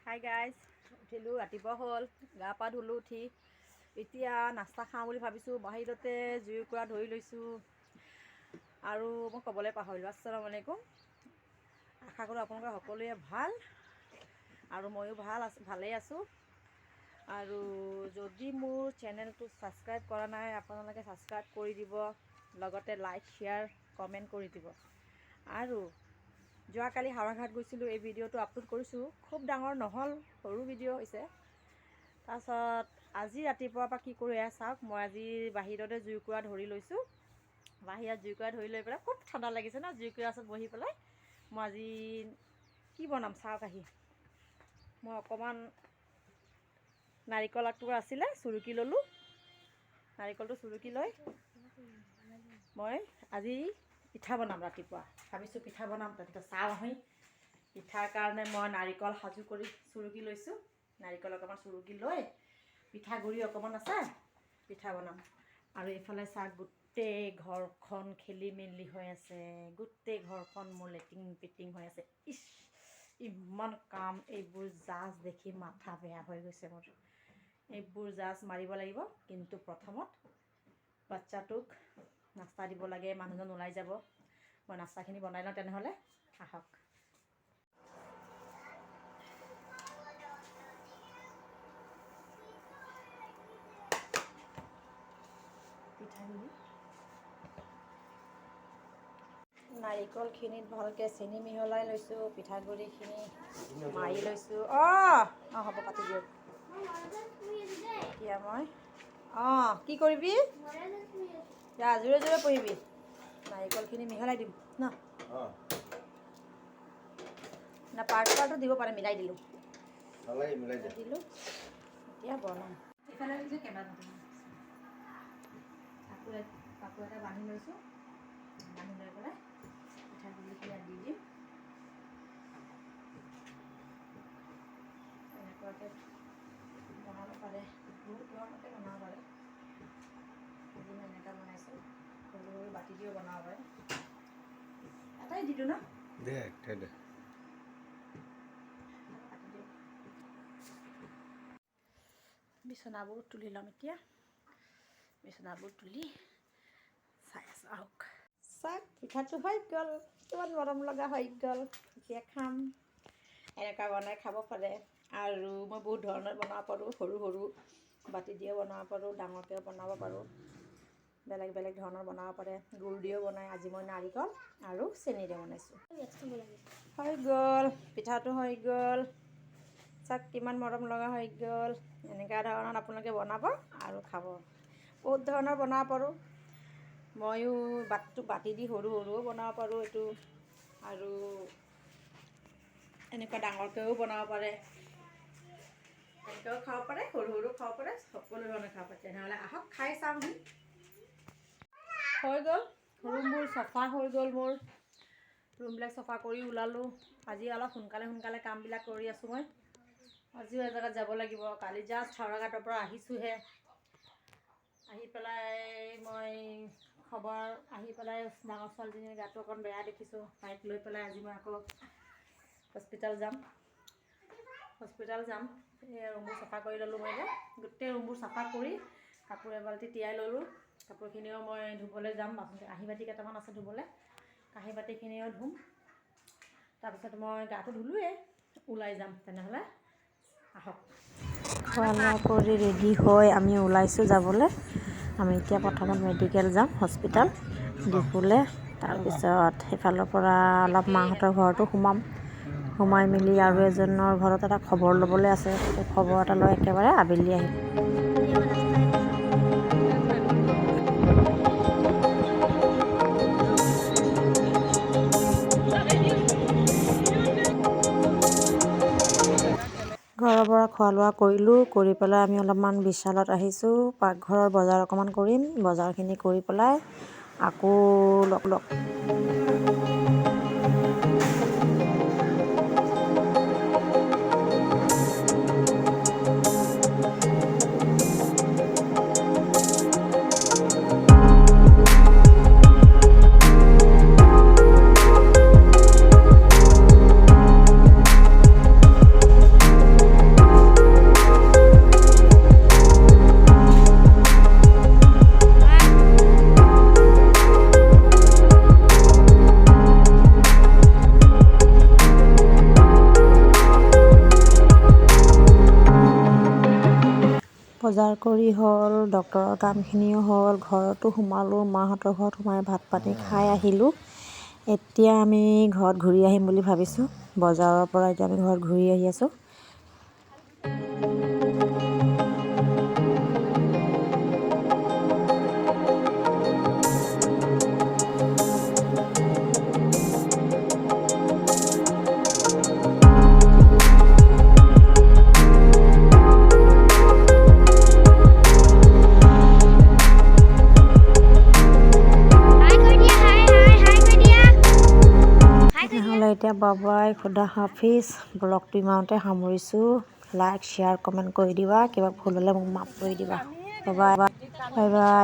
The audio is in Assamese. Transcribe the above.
হাই গাইজ, উঠিলোঁ, ৰাতিপুৱা হ'ল, গা পা ধুলোঁ উঠি এতিয়া নাস্তা খাওঁ বুলি ভাবিছোঁ। বাহিৰতে জুইকুৰা ধৰি লৈছোঁ আৰু মই ক'বলৈ পাহৰিলোঁ। আসসালামু আলাইকুম। আশা কৰোঁ আপোনালোকে সকলোৱে ভাল আৰু ময়ো ভাল আছোঁ, ভালেই আছোঁ। আৰু যদি মোৰ চেনেলটো ছাবস্ক্ৰাইব কৰা নাই, আপোনালোকে ছাবস্ক্ৰাইব কৰি দিব, লগতে লাইক, শ্বেয়াৰ, কমেণ্ট কৰি দিব। আৰু যোৱাকালি হাওৰাঘাট গৈছিলোঁ, এই ভিডিঅ'টো আপলোড কৰিছোঁ। খুব ডাঙৰ নহ'ল, সৰু ভিডিঅ' হৈছে। তাৰপাছত আজি ৰাতিপুৱাৰ পৰা কি কৰোঁ এয়া চাওক। মই আজি বাহিৰতে জুইকুৰা ধৰি লৈছোঁ। বাহিৰত জুইকুৰা ধৰি লৈ পেলাই খুব ঠাণ্ডা লাগিছে ন, জুইকুৰা ওচৰত বহি পেলাই মই আজি কি বনাম চাওক আহি। মই অকণমান নাৰিকল এটুকুৰা আছিলে, চুৰুকি ল'লোঁ। নাৰিকলটো চুৰুকি লৈ মই আজি পিঠা বনাম। ৰাতিপুৱা ভাবিছোঁ পিঠা বনাম, তাৰপিছত চাওঁ আহি। পিঠাৰ কাৰণে মই নাৰিকল সাজু কৰি চুৰুকি লৈছোঁ। নাৰিকল অকণমান চুৰুকি লৈ পিঠাগুড়ি অকণমান আছে, পিঠা বনাম। আৰু এইফালে চাওক, গোটেই ঘৰখন খেলি মেলি হৈ আছে। গোটেই ঘৰখন মোৰ লেটিং পেটিং হৈ আছে। ইছ, ইমান কাম! এইবোৰ জাজ দেখি মাথা বেয়া হৈ গৈছে মোৰ। এইবোৰ জাজ মাৰিব লাগিব, কিন্তু প্ৰথমত বাচ্ছাটোক নাস্তা দিব লাগে। মানুহজন ওলাই যাব, মই নাস্তাখিনি বনাই লওঁ তেনেহ'লে। আহক। পিঠাগুড়ি, নাৰিকলখিনিত ভালকৈ চেনি মিহলাই লৈছোঁ, পিঠাগুড়িখিনি মাৰি লৈছোঁ। অঁ অঁ হ'ব, কাটি দিয়ক। এতিয়া মই কি কৰিবি? যা, জোৰে জোৰে পঢ়িবি। নাৰিকলখিনি মিহলাই দিম ন না পাৰ্ট পাৰ্টো দিব পাৰে, মিলাই দিলোঁ। দিলোঁ, এতিয়া বনাম। এইফালে যে কেমেৰা, কাপোৰ কাপোৰ এটা বান্ধি লৈছোঁ। বান্ধি লৈ পেলাই পিঠাগুড়িখিনি দি দিম। এনেকুৱাকৈ বনাব পাৰে, বহুত ধৰণতে বনাব পাৰে। আজি মই এনেকুৱা বনাইছোঁ। সৰু সৰু বাতি দিও বনাব পাৰে। এটাই দিলোঁ ন? দে, একটাই দে। কাটি দিওঁ। বিচনাবোৰ তুলি ল'ম এতিয়া। বিচনাবোৰ তুলি চাই আছোঁ, আহক। চাওক, পিঠাটো হৈ গ'ল। কিমান মৰম লগা হৈ গ'ল! এতিয়া খাম। এনেকুৱা বনাই খাব পাৰে আৰু মই বহুত ধৰণৰ বনাব পাৰোঁ। সৰু সৰু বাতি দিও বনাব পাৰোঁ, ডাঙৰকৈও বনাব পাৰোঁ, বেলেগ বেলেগ ধৰণৰ বনাব পাৰে। গুৰ দিও বনায়। আজি মই নাৰিকল আৰু চেনিৰে বনাইছোঁ। হৈ গ'ল, পিঠাটো হৈ গ'ল। চাওক, কিমান মৰম লগা হৈ গ'ল! এনেকুৱা ধৰণত আপোনালোকে বনাব আৰু খাব। বহুত ধৰণৰ বনাব পাৰোঁ ময়ো। বাটটো বাতি দি সৰু সৰুও বনাব পাৰোঁ এইটো, আৰু এনেকুৱা ডাঙৰকৈও বনাব পাৰে। এনেকৈও খাব পাৰে, সৰু সৰু খাব পাৰে, সকলো ধৰণে খাব পাৰে। তেনেহ'লে আহক, খাই চাওঁহি। হৈ গ'ল, ৰুমবোৰ চফা হৈ গ'ল মোৰ। ৰুমবিলাক চফা কৰি ওলালোঁ। আজি অলপ সোনকালে সোনকালে কামবিলাক কৰি আছোঁ মই। আজিও এজেগাত যাব লাগিব। কালি জাষ্ট হাওৰাঘাটৰ পৰা আহিছোঁহে। আহি পেলাই মই খবৰ আহি পেলাই ডাঙৰ ছোৱালীজনীৰ গাটো অকণ বেয়া দেখিছোঁ। তাইক লৈ পেলাই আজি মই আকৌ হস্পিটেল যাম, হস্পিটেল যাম। এই ৰুমবোৰ চফা কৰি ল'লোঁ মই এতিয়া। গোটেই ৰুমবোৰ চফা কৰি কাপোৰ এবাল্টি তিয়াই ল'লোঁ। কাপোৰখিনিও মই ধুবলৈ যাম। বাচন কাঁহী বাতি কেইটামান আছে ধুবলৈ, কাঁহী বাতিখিনিও ধুম। তাৰপিছত মই গাটো ধুলোৱেই, ওলাই যাম। তেনেহ'লে আহক। খোৱা লোৱা কৰি ৰেডি হৈ আমি ওলাইছোঁ যাবলৈ। আমি এতিয়া প্ৰথমত মেডিকেল যাম, হস্পিটেল ডিপুলৈ। তাৰপিছত সেইফালৰ পৰা অলপ মাহঁতৰ ঘৰতো সোমাম। সোমাই মেলি আৰু এজনৰ ঘৰত এটা খবৰ ল'বলৈ আছে। সেই খবৰ এটা লৈ একেবাৰে আবেলি আহিম। ঘৰৰ পৰা খোৱা লোৱা কৰিলোঁ। কৰি পেলাই আমি অলপমান বিশালত আহিছোঁ। পাকঘৰৰ বজাৰ অকণমান কৰিম। বজাৰখিনি কৰি পেলাই আকৌ লগ লগ বজাৰ কৰি হ'ল, ডক্তৰৰ কামখিনিও হ'ল, ঘৰতো সোমালোঁ, মাহঁতৰ ঘৰত সোমাই ভাত পানী খাই আহিলোঁ। এতিয়া আমি ঘৰত ঘূৰি আহিম বুলি ভাবিছোঁ। বজাৰৰ পৰা এতিয়া আমি ঘৰত ঘূৰি আহি আছোঁ। হাই কৰি দিয়া, হাই হাই হাই কৰি দিয়া, হাই কৰি দিয়া। তেনেহ'লে এতিয়া বাবাই, খুদা হাফিজ। ব্লগটো ইমানতে সামৰিছোঁ। লাইক, শ্বেয়াৰ, কমেণ্ট কৰি দিবা। কিবা ভুল হ'লে মোক মাফ কৰি দিবা। বাবাই, বাই বাই।